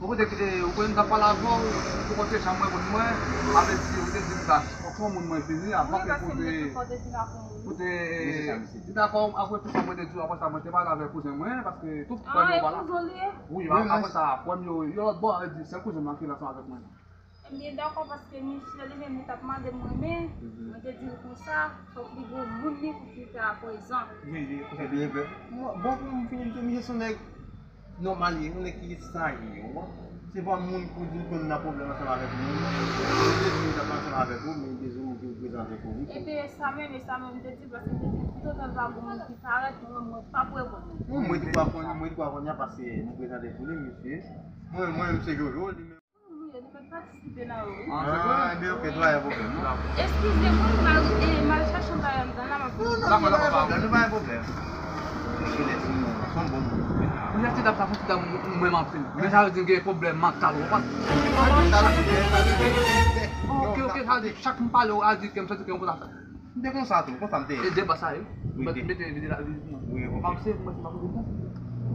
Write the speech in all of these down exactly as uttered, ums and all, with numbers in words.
Ou kote ki te, ou konnen m t ap pale avè w, ou poko te janm reponn mwen, apre di, ou te di m sa, fòk yon moun mwen vini, avan ke pou te, pou te, li dakò, apre tout sa mwen te di w, apre sa mwen te pale avèk kouzen mwen, paske tout frè m yo pa la. Wi, apre sa, frè m yo, yo lòt bò, yo di, sèl kouzen m nan ki la ansanm avèk mwen. Ebyen, dakò, paske misye li menm, li t ap mande m renmen, mwen te di l konsa, fòk li gen yon moun li pou kite aprezan. Wi, wi, se byen vre. Bon, pou m fini, misye se yon nèg nòmal, li, yon nèg ki saj, li, ou konprann? Se pa moun pou di w konn nan pwoblèm ansanm avèk moun. Li te di li t ap ansanm avèk ou, men li bezwen moun ki prezante pou li. Ebyen, sa menm, e sa menm, m te di, paske m te di, toutotan l pa gen moun ki parèt, mwen, mwen p ap reponn. Mwen, mwen tou pa konn, mwen tou pa konn, paske m prezante pou li, misye. Mwen, mwen, m se Jojo, li menm. Wi, li mèt patisipe nan yo, wi. Ah, se vre? Ah, ebyen, ok, nou pa gen pwoblèm, non. Eskize mwen, m al, e, m al chache yon bagay anndan la, m ap vini. Non, non, nou pa gen pwoblèm, nou pa gen pwoblèm. Eskize, se yon bon moun. Mwen ti dam sa, se yon ti dam mwen menm anpil. Men sa vle di m gen pwoblèm mantal, ou konprann? Mantal, ok, ok, sa vle di chak m pale w, a di ke m santi ke yon bagay. M te konsa tou, konsa m te ye. E de bas sa ye. Wi, mete, mete vide la, vide pou mwen. Wi, ok. M ap sere pou mwen, se pa kote m.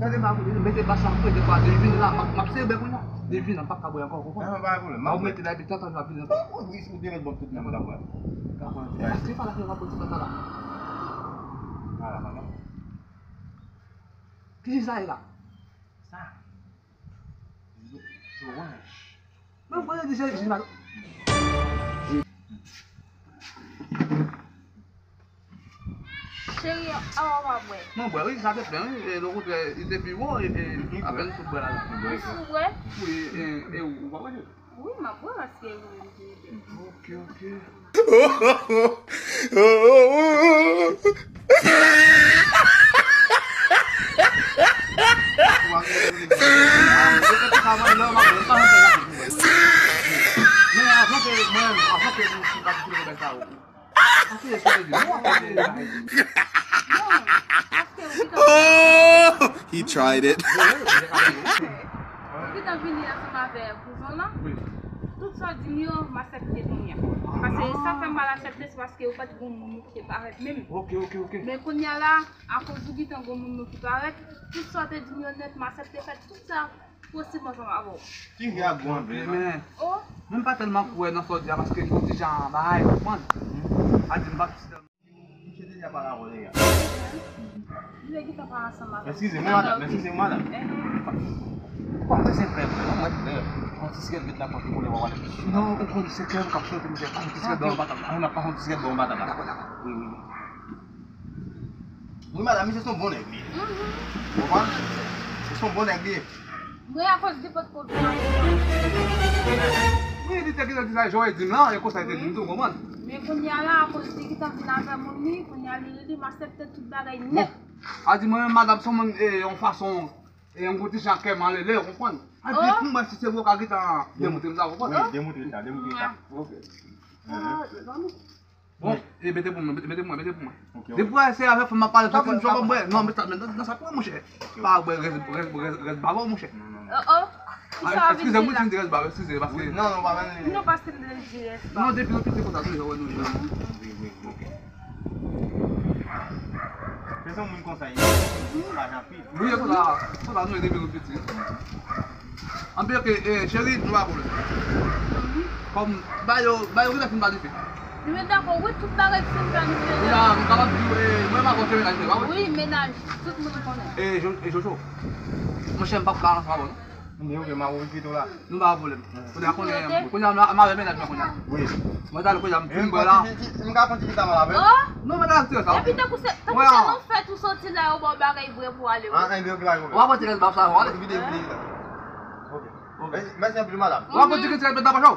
Gade m pa kote, mete bas la pou mwen, de fwa, de vin la, m ap, m ap sere bèk mwen la. De vin la, m p ap ka bwè ankò, ou konprann? Ah, pa gen pwoblèm. M ap mete la, epi tantan, m ap vin ankò. Ou, ou, ou te mèt ban m tout nan m ta bwè. Dakò, se pa la ke m ap pran ti pata la. Ala, ala. Ki sa ye la? Sa. Zoranj. Mwen, mwen, di se, se, Cheri, awa w pa bwè. Mwen bwè, wi, sa te plen, wi. E, okontrè, li te pi wo, e, e, apèn sou bwè la, la. Ou sou bwè? Wi, e, e, ou, ou pa bwè, cheri? Wi, m ap bwè, paske ou menm ki ede. Ok, ok. Oh, he tried it. Ou gentan vini ansanm avè kouzen w lan? Tout sa w di m yo, m aksepte kounye a. Paske sa fè m pa t aksepte, se paske ou pa t gen moun ki te parèt menm. Ok, ok, ok. Men kounye a la, akoz ou gentan gen moun ki parèt, tout sa w te di m yo nèt, m aksepte fè tout sa posib ansanm avè w. Ti fi a gwo anpil, non? Men, oh, mwen pa tèlman kwè nan sa w di a, paske m di jan bagay, ou konprann? A di m pa t Misye deja pale avè w deja. Li te gentan pale ansanm avè m. Eskize m, madanm, eskize m, madanm. Ehn. Kòm se frè m, non, mwen frè. Yon ti sigarèt met nan pòch ou konnen w a pale. Non, ou konn se kè m k ap chante, misye. Yon ti sigarèt ba w, madanm. Mwen ap pase yon ti sigarèt ba w, madanm. Dakò, dakò. Wi, wi. Wi, madanm, misye se yon bon nèg, li ye. Ou konprann? Se yon bon nèg, li ye. Mwen, akoz li potko vin avè mwen. Wi, li te gentan di sa, jan w di m lan, e konsa li te di m tou, ou konprann? Men kounye a la, akoz li gentan vin avè moun li, kounye a li rele m, aksepte tout bagay nèt. Bon, a di mwen menm, madanm, se yon moun, e, yon fason, e, yon gwo ti jan kè m anlè, ou konprann? A di pou mwen, si se vre, w ka gentan demontre m sa, ou konprann? Wi, demontre sa, demontre sa. Ok. Ah, mezanmi. Bon, e mete pou mwen, mete, mete pou mwen, mete pou mwen. Ok, ok. Depi w wè se avèk fanm m ap pale, sa fin jòb mwen. Non, men sa, men nan sa pou mwen, monchè. Pa bwè rès, rès, rès, rès bavò, monchè. Non, non, non. Oh, oh. Ki sa w vin di la? Eskize m, wi, si m di rès bavò, eskize, paske... Non, non, pa menm. Non, paske m te di rès bavò. Non, depi nou piti konsa, toujou wè nou. Wi, wi, ok. Se yon moun konsa, wi. Pa jan pi. Wi, e konsa, konsa nou ye depi nou piti. Anpi, ok, e, cheri, nou pa pwoblèm. Kòm, ba yo, ba yo gentan fin planifiye. Nou mèt dakò, wi, tout bagay fin planifiye. Wi, la, nou kapab di, e, mwen pa konn se mennaj mwen, pa vre? Wi, mennaj, tout moun konnen. E, Jo-, e, Jojo, monchè, m p ap ka ansanm avè w, non. Men, ok, m ap ouvri pito la. Nou pa pwoblèm. Kounye a, kounye a, kounye a, m avè mennaj mwen, kounye a. Wi. Mwen, talè, kounye a, m fin bwè la. M ka kontinye ta mal avè l? Oh! Non, mwen, talè, ti sa. Epi, tankou se, tankou se nou fèt ou soti la, yo ba w bagay bwè pou ale, wi. Ah, enben, ok, pa gen pwoblèm. W ap pran ti rès baf sa, w ale. Vide, vide, vide. Ok. Ok. Mèsi, mèsi anpil, madanm. W ap pran ti rès baf sa, w ale.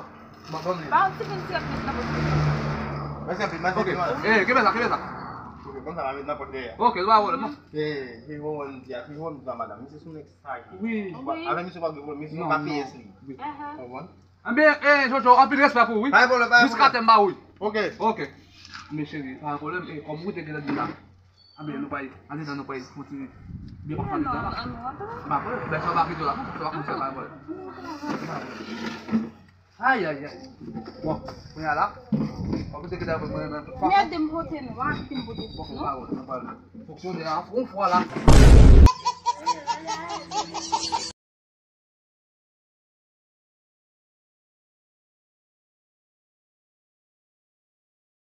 Bon, bon, ba w ti rès baf nan pòch. Mèsi anpil, mèsi anpil, madanm. Ok. Eh, kenbe sa, kenbe sa. Ok, bon, sa va met nan pòch dèyè. Ok, nou pa pwoblèm, non. Eh, se bon, bon, di a, se bon, di a, madanm. Misye sou nèg saj. Wi. Avè misye w ap gen pwoblèm, misye se pa P S li. Wi. Konprann? Enben, eh, Jojo, anpil respè pou ou, wi. Pa gen pwoblèm, pa gen pwoblèm. Jiska tè m ba ou, wi. Ok. Ok. Men cheri, pa gen pwoblèm, eh, kòm ou te gentan di la. Enben, nou pral, andedan nou pral kontinye byen pase andedan la. Pa gen pwoblèm, ben, sa w pa kite w la, non, sa w pa konn fè, pa gen pwoblèm. Ay, ay, ay. Bon, kounye a la, w ap kite kite avè mwen, mwen, mwen. Mèt m pote nou, a, ki m pote nou. Bon, pa gen pwoblèm, pa gen pwoblèm. Fonksyonè a, yon fwa la.